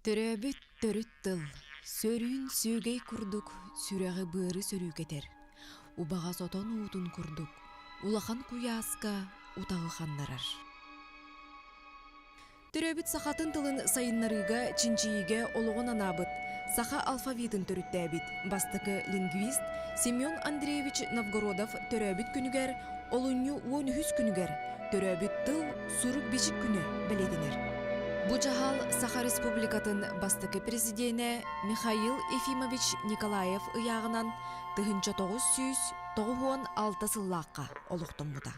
Төрөөбүт төрүт тыл, сөрүүн сүөгэй курдук сүрэҕи-быары сөрүүкэтэр, убаҕас отон уутун курдук улахан куйааска утаҕы ханнарар. Төрөөбүт сахатын тылын сайыннарыыга, чинчийиигэ олоҕун анаабыт, саха алфавитын төрүттээбит бастакы лингвист Семен Андреевич Новгородов төрөөбүт күнүгэр олунньу 13 күнүгэр төрөөбүт тыл сурук-бичик күнэ бэлиэтэнэр. Бу дьаһал Саха Республикатын бастакы президенэ Михаил Ефимович Николаев ыйааҕынан 1996 сыллаахха олохтоммута.